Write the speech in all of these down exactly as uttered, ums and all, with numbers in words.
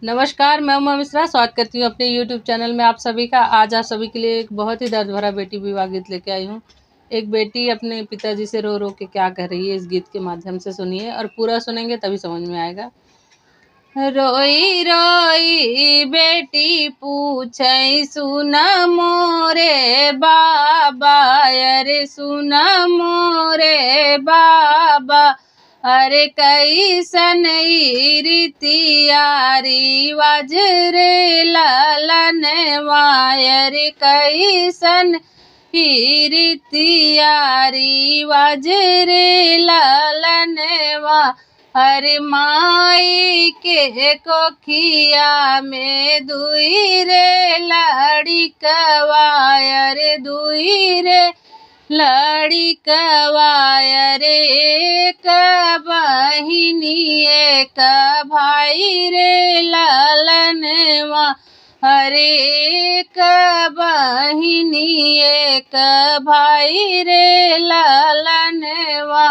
नमस्कार, मैं उमा मिश्रा, स्वागत करती हूँ अपने YouTube चैनल में आप सभी का। आज आप सभी के लिए एक बहुत ही दर्द भरा बेटी विवाह गीत लेके आई हूँ। एक बेटी अपने पिताजी से रो रो के क्या कह रही है, इस गीत के माध्यम से सुनिए और पूरा सुनेंगे तभी समझ में आएगा। रोई रोई बेटी पूछै सुन मोरे बाबा, अरे सुन मोरे बाबा, अरे कैसन ई रीतिया रिवाज रे ललनवा, अरे कैसन ई रीतिया रिवाज रे ललनवा। अरे माई के कोखिया में दुई रे लड़िकवा, अरे दुई रे लड़िकवा, अरे एक बहिनी एक भाई रे ललनवा। अरे एक बहिनी एक भाई रे ललनवा।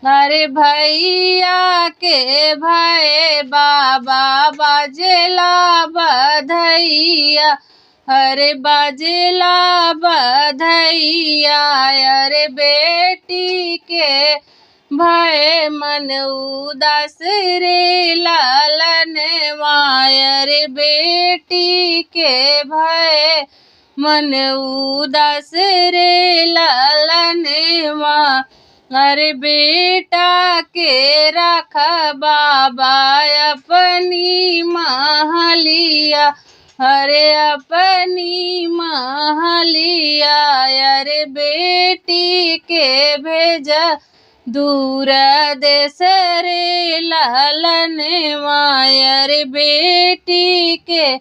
अरे भैया के भय बाबा बाजेला बधैया, अरे बाजेला बधैया, अरे बेटी के भय मन उदास रे ललनवा, अरे बेटी के भय मन उदास रे ललनवा। अरे बेटा के रख बाबा अपनी महलिया, अरे अपनी महलिया, अरे बेटी के भेजा दूर देश रे ललनवा, अरे बेटी के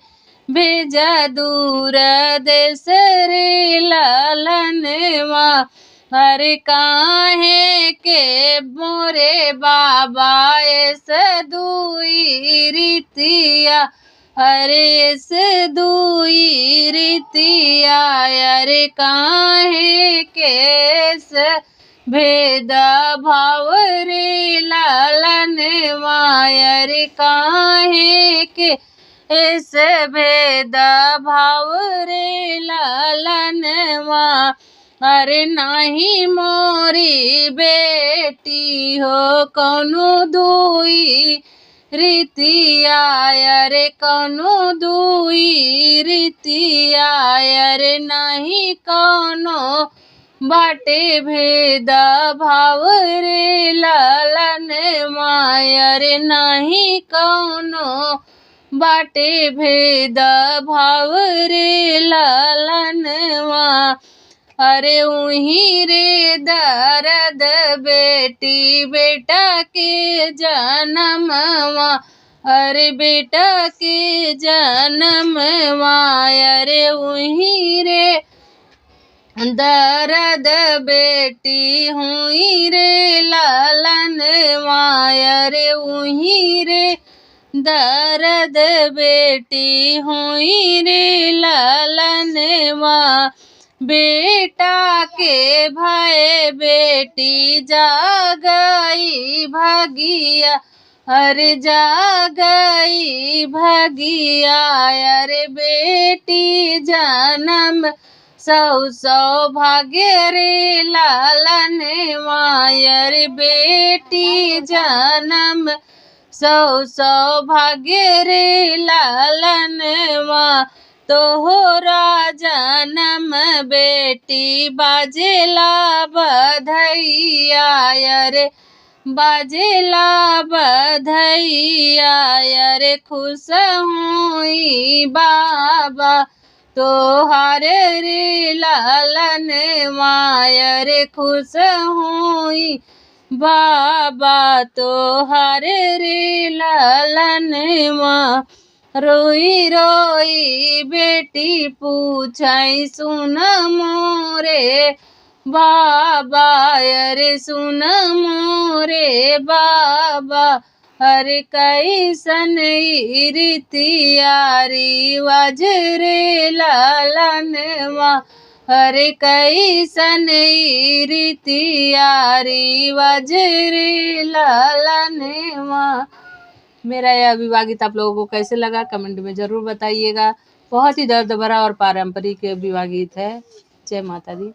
भेजा दूर देश रे ललनवा। अरे काहे के मोरे बाबा एस दुई रीतिया, अरे एस दुई रीतिया, अरे काहे के एस भेद भाव रे ललनवा, अरे काहे के एस भेद भाव रे ललनवा। अरे नाही मोरी बेटी हो कौनो दुई रीतिया, अरे कौनो दुई रीतिया, अरे नाही कौनो बाटे भेद भाव रे ललनवा, अरे नाही कौनो बाटे भेद भाव रे ललनवा। अरे उही रे दर्द बेटी बेटा के जनमवा, अरे बेटा के जनमवा, अरे उही रे दर्द बेटी हुई रे ललनवा, अरे उही रे दर्द बेटी हुई रे ललनवा। बेटा के भय बेटी जागई भगिया, अरे जागई भगिया, अरे बेटी जनम सौ सौभाग्य रे ललनवा, अरे बेटी जनम सौ सौभाग्य रे ललनवा। तोहरा जनम बेटी बाजेला बधैया, अरे बाजेला बधैया, अरे खुश हुई बाबा तोहार रे ललनवा, अरे खुश हुई बाबा तोहार रे ललनवा। रोई रोई बेटी पूछै सुन मोरे बाबा, अरे सुन मोरे बाबा, अरे कैसन ई रीतिया रिवाज रे ललनवा, अरे कैसन ई रीतिया रिवाज रे ललनवा। मेरा यह विवाह गीत आप लोगों को कैसे लगा, कमेंट में जरूर बताइएगा। बहुत ही दर्द भरा और पारंपरिक विवाह गीत है। जय माता दी।